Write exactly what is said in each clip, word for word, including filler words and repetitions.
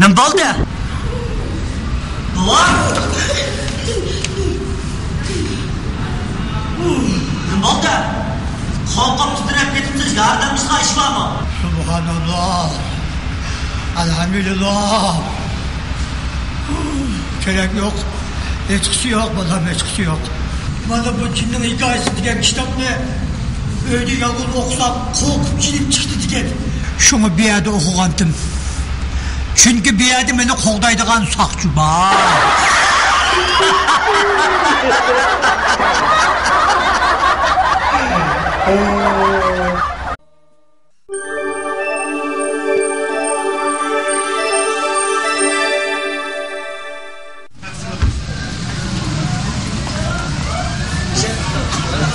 نېمە بولدى؟ بوۋاي! نېمە بولدى؟ قورقۇپ تىترەپ كېتىپسىز، ياردىمىڭىزغا ئىش بارمۇ؟ سۇبھاناللا! ئەلھەمدۇلىللا! كېرەك يوق. ھېچقىسى يوق، بالام، ھېچقىسى يوق. مانا بۇ جىننىڭ ھېكايىسى دېگەن كىتابنى ئۆيدە يالغۇز ئوقۇسام، قورقۇپ جېنىم چىقتى دېگەن. شۇڭا بۇ يەردە ئوقۇغانتىم. چۈنكى بۇ يەردە مېنى قوغدايدىغان ساقچى بار.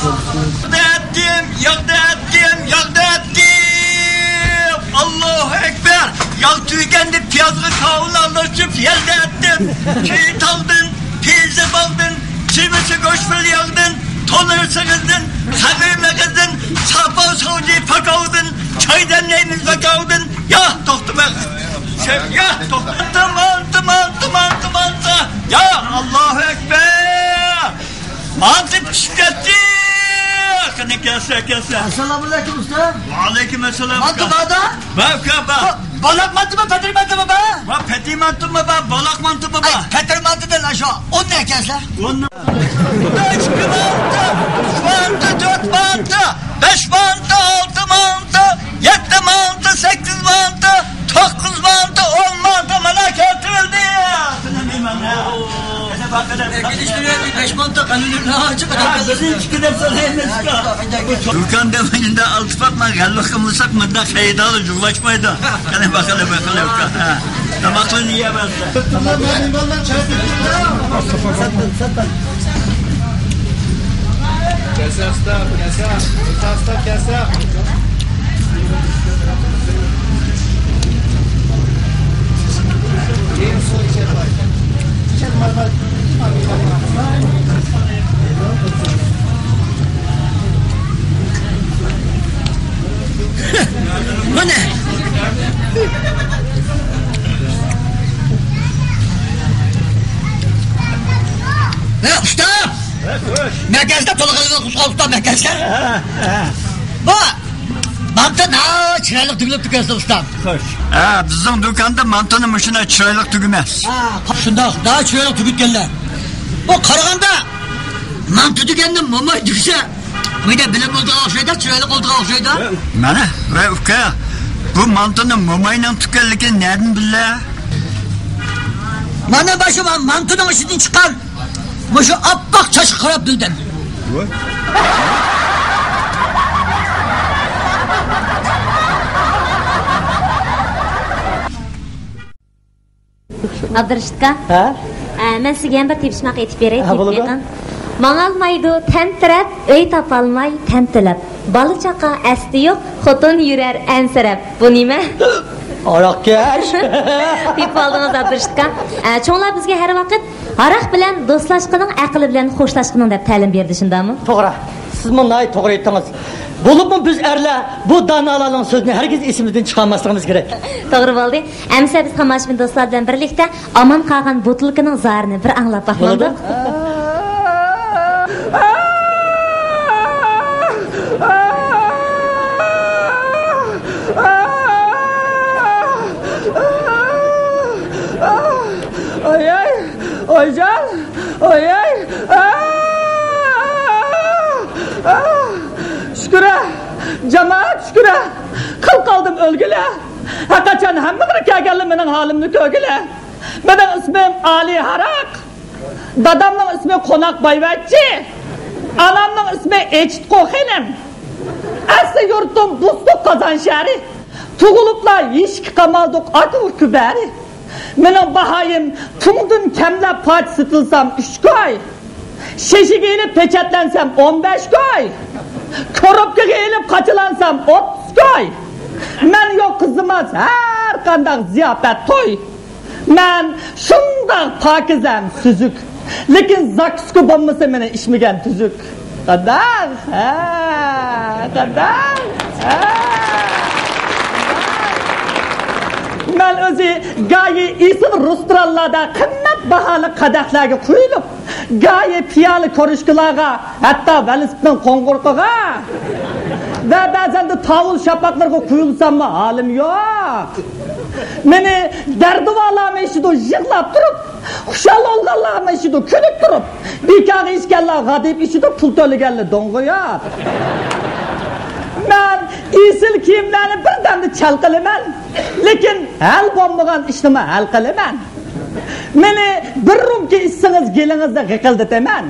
ياغدا ئەتتىم، ياغدا ئەتتىم، ياغدا ئەتتىم. ئاللاھۇ ئەكبەر. ياغ تۈگىگەندە پىيازغا كاۋىنى ئارىلاشتۇرۇپ يەلدە ئەتتىم. كېيىن تالدىن، پىيىزى بالدىن، چىۋىسى گۆشپەل ياغدىن، تونۇر سېغىزدىن، خەمىر مېغىزدىن، ساپا سوجى پاكاۋدىن، چاي دەملەيمىز باكاۋدىن. يا، توختىماڭ. يا، توختىماڭ، توختىماڭ، توختىماڭ، توختىماڭ. يا، ئاللاھۇ ئەكبەر. مانتا پىشىپ كەتتى. قېنى كەلسە، كەلسە. ئەسسالامۇئەلەيكۇم ئۇستا. ۋەئەلەيكۇم ئەسسالام. مانتا باردا؟ بار ئۇكا، بار. بالاق مانتىمۇ، پەتىر مانتىمۇ بار؟ بار، پەتىر مانتىمۇ بار، بالاق مانتىمۇ بار. ئەي، پەتىر مانتىدىن ئاشۇ ئوننى ئەكەلسە. ئوننى. ئىككى مانتا، ئۈچ مانتا، تۆت مانتا، بەش مانتا، ئالتە مانتا، يەتتە مانتا، سەككىز مانتا، توققۇز مانتا، ئون مانتا مانا كەلتۈرۈلدى. بەش مانتا قەلبىمنى ئاچىپ. دۇكاندا مۇنداق ئالتە پاتما غەلۋە قىلمىساق مۇنداق خېرىدارلار جۇغلاشمايدۇ. قېنى باقىلى، باقىلى ئۇكا. ھە. تاماقلىرىنى يەۋەرسە. كەسە ئۇستا، كەسە. ئۇستا، ئۇستا، كەسە. مانا. ھە، ئۇستا! مەركەزدە تولغىلى ئۇستا، مەركەزدە. بۇ مانتا ناھايىتى چىرايلىق تۈگۈلۈپتۇ ئۇكا، ئۇستا. خوش. ھە، بىزنىڭ دۇكاندا مانتىنى مۇشۇنداق چىرايلىق تۈگىمەس. ھە، شۇنداق، ناھايىتى چىرايلىق تۈگۈتكەنلەر. بۇ قارىغاندا مانتا دېگەننى موماي تۈگسە، مايدا بىلىم بولىدىغان ئوخشايدۇ، چىرايلىق بولىدىغان ئوخشايدۇ. مانا، ۋە ئۇكا، بۇ مانتىنى موماينىڭ تۈگكەنلىكىنى نەدىن بىلدى؟ مانا، مانا شۇ مانتىنىڭ ئىچىدىن چىققان مۇشۇ ئاپئاق چاچقا قاراپ بىلدىم. ئابدۇرېشىت ئاكا. ھە؟ ئە، مەن سىزگە يەنە بىر تېپىشماق ئېيتىپ بېرەي، ھە، تېپىپ بولىدۇ. بېقىڭ. ماڭالمايدۇ تەمتىرەپ، ئۆي تاپالماي تەمتىلەپ. بالا چاقا ئەستە يوق، خوتۇن يۈرەر ئەنسىرەپ. بۇ نېمە؟ ھاراقكەش. تېپىۋالدىڭىز، ئابدۇرېشىت ئاكا. ئە، چوڭلار بىزگە ھەر ۋاقىت ھاراق بىلەن دوستلاشقىنىڭ، ئەقىل بىلەن خوشلاشقىنىڭ دەپ تەلىم بېرىدۇ، شۇنداقمۇ؟ توغرا. سىزمۇ ناھايىتى توغرا ئېيتتىڭىز. بولۇپمۇ بىز ئەرلەر بۇ دانالارنىڭ سۆزىنى ھەرگىز ئېسىمىزدىن چىقارماسلىقىمىز كېرەك. توغرا بولدى. ئەمىسە بىز تاماشىبىن دوستلار بىلەن بىرلىكتە ئامان قالغان بوتۇلكىنىڭ زارىنى بىر ئاڭلاپ باقمامدۇق؟ بولىدۇ. ئاي، ئاي، ئايجان، ئاي، ئاي، ئا، ئا. شۈكۈر، جامائەت، شۈكۈر. قىل قالدىم ئۆلگىلى. ھەرقاچان ھەممىڭلار كەلگەنلەر مېنىڭ ھالىمنى كۆرگىلى. مېنىڭ ئىسمىم ئالىي ھاراق. دادامنىڭ ئىسمى قوناق بايۋەچچە. ئانامنىڭ ئىسمى ئېچىتقۇ خېنىم. ئەسلى يۇرتۇم بۇزلۇق قازان شەھىرى. تۇغۇلۇپلا يېشىككە قامالدۇق ئاكا-ئۇكا بەرى. مېنىڭ باھايىم پۇڭدىن كەملەپ پارچە سېتىلسام ئۈچ كوي. شېشىگە ئېلىپ پېچەتلەنسەم ئون بەش كوي. كوروپكىغا ئېلىپ قاچىلانسام ئوتتۇز كوي. مەن يوق قىزىماس ھەر قانداق زىياپەت توي. مەن شۇنداق پاكىز ھەم سۈزۈك. لېكىن زاكۇسكا بولمىسا مېنى ئىچمىگەن تۈزۈك. قانداق؟ ھە، قانداق؟ ھە. مەن ئۆزى گايى ئېسىل رېستورانلاردا قىممەت باھالىق قەدەھلەرگە قۇيۇلۇپ، گايى پىيالە كۇرۇشكىلارغا، ھەتتا ۋېلىسىپىتنىڭ قوڭغۇرىقىغا ۋە بەزەندە تاۋۇل شاپاقلىرىغا قۇيۇلساممۇ ھالىم يوق. مېنى دەردىۋالارمۇ ئىچىدۇ يىغلاپ تۇرۇپ، خۇشال بولغانلارمۇ ئىچىدۇ كۈلۈپ تۇرۇپ، بىكارغا ئىچكەنلەر غادىيىپ ئىچىدۇ، پۇل تۆلىگەنلەر دوڭغىياپ. مەن ئېسىل كىيىملەرنى بىردەمدە چەل قىلىمەن، لېكىن ھەل بولمىغان ئىشنىمۇ ھەل قىلىمەن. مېنى بىر رومكا ئىچسىڭىز گېلىڭىزنى غىقىلدىتىمەن.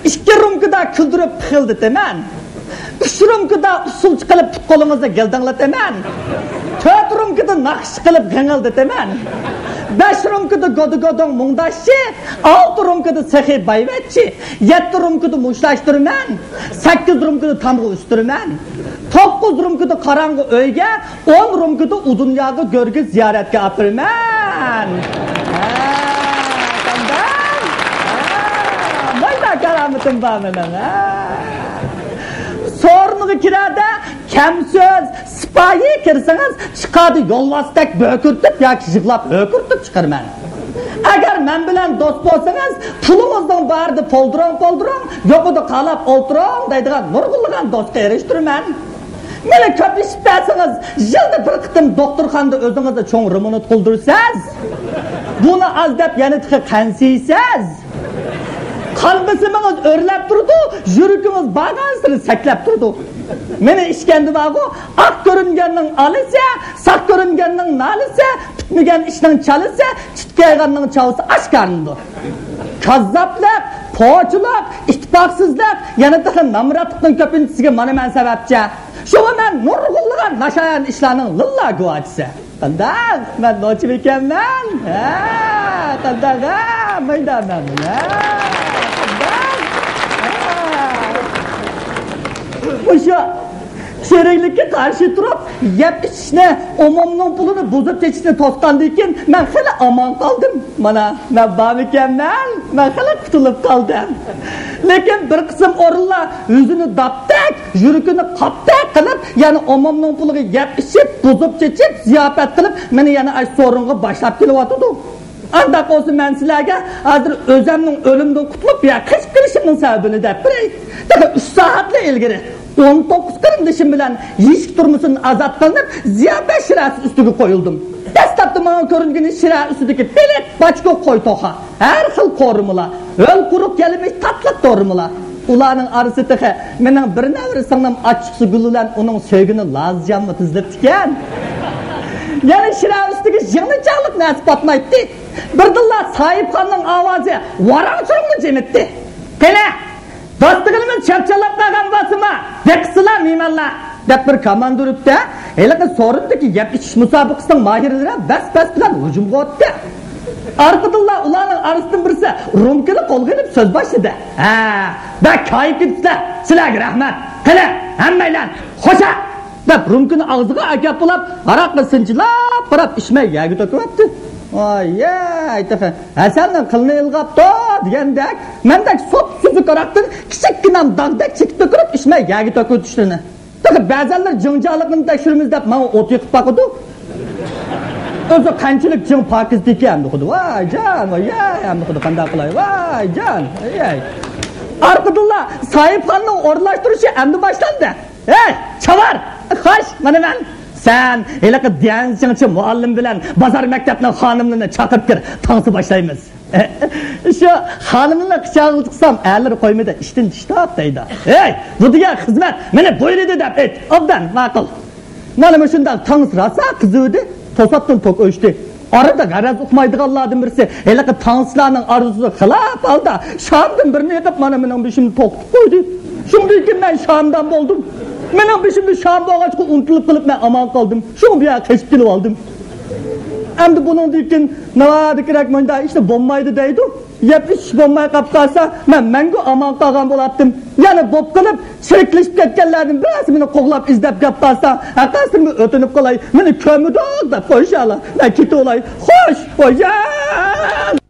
ئىككى رومكىدا كۈلدۈرۈپ پىخىلدىتىمەن. ئۈچ رومكىدا ئۇسسۇلچە قىلىپ پۇت-قولىڭىزنى گىلدىڭلىتىمەن. تۆت رومكىدا ناخشا قىلىپ غىڭىلدىتىمەن. بەش رومكىدا گودۇ-گودۇڭ مۇڭداشچى، ئالتە رومكىدا سېخىي بايۋەچچى، يەتتە رومكىدا مۇشتلاشتۇرىمەن، سەككىز رومكىدا تامغا ئۈستۈرىمەن، توققۇز رومكىدا قاراڭغۇ ئۆيگە، ئون رومكىدا ئۇ دۇنياغا گۆرگە زىيارەتكە ئاپىرىمەن. ھە، قانداق؟ ھە، مايدا كارامىتىم بار مېنىڭ، ھە. سورۇنغا كىرەردە كەم سۆز، سىپايى كىرسىڭىز، چىقاردا يولۋاستەك بۆكۈرتۈپ ياكى يىغلاپ ھۆكۈرتۈپ چىقىرىمەن. ئەگەر مەن بىلەن دوست بولسىڭىز، پۇلىڭىزنىڭ بارىدا پولدۇرۇڭ، پولدۇرۇڭ، يوقىدا قالاپ ئولتۇرۇڭ دەيدىغان نۇرغۇنلىغان دوستقا ئېرىشتۈرىمەن. مېنى كۆپ ئىچىپ بەرسىڭىز، يىلدا بىر قېتىم دوختۇرخانىدا ئۆزىڭىزنى چوڭ رېمونت قىلدۇرىسىز. بۇنى ئاز دەپ يەنە تېخى قەنسىيسىز. قان بېسىمىڭىز ئۆرلەپ تۇرىدۇ، يۈرىكىڭىز بارغانسېرى سەكرەپ تۇرىدۇ. مېنى ئىچكەندە بارغۇ، ئاق كۆرۈنگەننىڭ ئالىسى، ساق كۆرۈنگەننىڭ نالىسى، پۈتمىگەن ئىشنىڭ چالىسى، چىتكايغاننىڭ چاۋىسى ئاشكارىلىنىدۇ. كاززاپلىق، پوچىلىق، ئىتتىپاقسىزلىق، يەنە تېخى نامراتلىقنىڭ كۆپىنچىسىگە مانا مەن سەۋەبچى. شۇڭا مەن نۇرغۇنلىغان ناشايان ئىشلارنىڭ لىللا گۇۋاھچىسى. قانداق؟ مەن نوچىمىكەنمەن؟ ھە، قانداق؟ ھە، مايدامەن. ھە، قانداق؟ ھە. مۇشۇ چىرىكلىككە قارشى تۇرۇپ، يەپ ئىچىشنى، ئومۇمنىڭ پۇلىنى بۇزۇپ چېچىشنى توسقاندىن كېيىن، مەن خېلى ئامان قالدىم. مانا، مەن بارمىكەنمەن؟ مەن خېلى قۇتۇلۇپ قالدىم. لېكىن بىر قىسىم ئورۇنلار يۈزىنى داپتەك، يۈرىكىنى قاپتەك قىلىپ، يەنە ئومۇمنىڭ پۇلىغا يەپ ئىچىپ، بۇزۇپ چېچىپ، زىياپەت قىلىپ، مېنى يەنە ئاشۇ سورۇنغا باشلاپ كېلىۋاتىدۇ. ئانداق بولسا مەن سىلەرگە ھازىر ئۆزەمنىڭ ئۆلۈمدىن قۇتۇلۇپ يا قېچىپ قېلىشىمنىڭ سەۋەبىنى دەپ بېرەي. تېخى ئۈچ سائەتلا ئىلگىرى ئون توققۇز قېرىندىشىم بىلەن يېشىك تۈرمىسىدىن ئازاد قىلىنىپ، زىياپەت شىرەسى ئۈستىگە قويۇلدۇم. دەسلەپتە ماڭا كۆرۈنگىنى شىرە ئۈستىدىكى بېلىق، باچكا، قوي، توخۇ، ھەر خىل قورۇمىلار، ھۆل قۇرۇق يەلىمىش تاتلىق قورۇمىلار. ئۇلارنىڭ ئارىسىدا تېخى مېنىڭ بىر نەۋرە سىڭلىم ئاچچىقسۇ گۈلى بىلەن ئۇنىڭ سۆيگىنى لازىجانمۇ تىزىلىپتىكەن. يەنە شىرە ئۈستىگە يىڭنە چاغلىق نەرسە پاتمايتتى. بىردىنلا ساھىبخاننىڭ ئاۋازى ۋاراڭ-چۇرۇڭنى جىمىتتى. قېنى، داستىخىنىمىز چاپچاللاپ قالغان بولسىمۇ، بېقىشسىلا مېھمانلار، دەپ بىر كاماندا ئۇرۇپتۇ. ھېلىقى سورۇندىكى يەپ ئىچىش مۇسابىقىسىنىڭ ماھىرلىرى بەس-بەس بىلەن ھۇجۇمغا ئۆتتى. ئارقىدىنلا ئۇلارنىڭ ئارىسىدىن بىرسى رومكىنى قولغا ئېلىپ سۆز باشلىدى. ھە، بەك كايىپ كېتىپسىلەر. سىلەرگە رەھمەت. قېنى، ھەممەيلەن، خوشە! دەپ رومكىنى ئاغزىغا ئەكەپ بولاپ، ھاراققا سىنچىلاپ قاراپ ئىچمەي يەرگە تۆكۈۋەتتى. ۋاي يەي، تېخى ھەسەلنىڭ قىلىنى ئىلغاپتۇ دېگەندەك، مەندەك سوپسۈزۈك ھاراقتىن كىچىككىنە داغدەك چېكىپ تۆكۈلۈپ ئىچمەي يەرگە تۆكۈۋېتىشلىرىنى. تېخى بەزەنلەر جىڭ-جالىقىنى تەكشۈرىمىز دەپ ماڭا ئوت يېقىپ باقىدۇ. ئۆزى قانچىلىك جىڭ پاكىز ئىكەن، ئەمدى خۇدى، ۋاي جان، ۋاي يەي، ئەمدى خۇدى قانداق قىلاي، ۋاي جان، ۋاي يەي. ئارقىدىنلا ساھىبخاننىڭ ئورۇنلاشتۇرۇشى ئەمدى باشلاندى. ھەي، چاۋار! خوش، مانا مەن. سەن ھېلىقى ديەن چىڭچى مۇئەللىم بىلەن بازار مەكتەپنىڭ خانىملىرىنى چاقىرىپ كىر، تانسا باشلايمىز. شۇ خانىملارنى قىچاقلىسام، ئەرلىرى قويمىدى، ئىشتىن چۈشتۇق دەيدۇ. ھەي، بۇ دېگەن خىزمەت، مېنى بۇيرۇدى دەپ ئېيت. ئوبدان، ماقۇل. مانا مۇشۇنداق تانسا راسا قىزىۋىدى، توساتتىن توك ئۆچتى. ئارىدا غەرەز ئۇقمايدىغانلاردىن بىرسى ھېلىقى تانسىچىلارنىڭ ئارزۇسىغا خىلاپ ھالدا شامدىن بىرنى يېقىپ، مانا مېنىڭ بېشىمنى توقۇتۇپ قويدى. شۇندىن كېيىن مەن شامدان بولدۇم. مېنىڭ بېشىمدا شام بولغاچقا ئۇنتۇلۇپ قېلىپ، مەن ئامان قالدىم. شۇڭا بۇ يەرگە قېچىپ كېلىۋالدىم. ئەمدى بۇنىڭدىن كېيىن ناۋادا كېرەك مۇنداق ئىشلار بولمايدۇ دەيدۇ. يەپ ئىچىش بولماي قاپ قالسا، مەن مەڭگۈ ئامان قالغان بولاتتىم. يەنە بوپ قېلىپ، چىرىكلىشىپ كەتكەنلەردىن بىرەرسى مېنى قوغلاپ ئىزدەپ كەپ قالسا، ھەققاسىمنى ئۆتۈنۈپ قالاي، مېنى كۆرمىدۇق دەپ قويۇشالا. مەن كېتىۋالاي. خوش، خوشەن!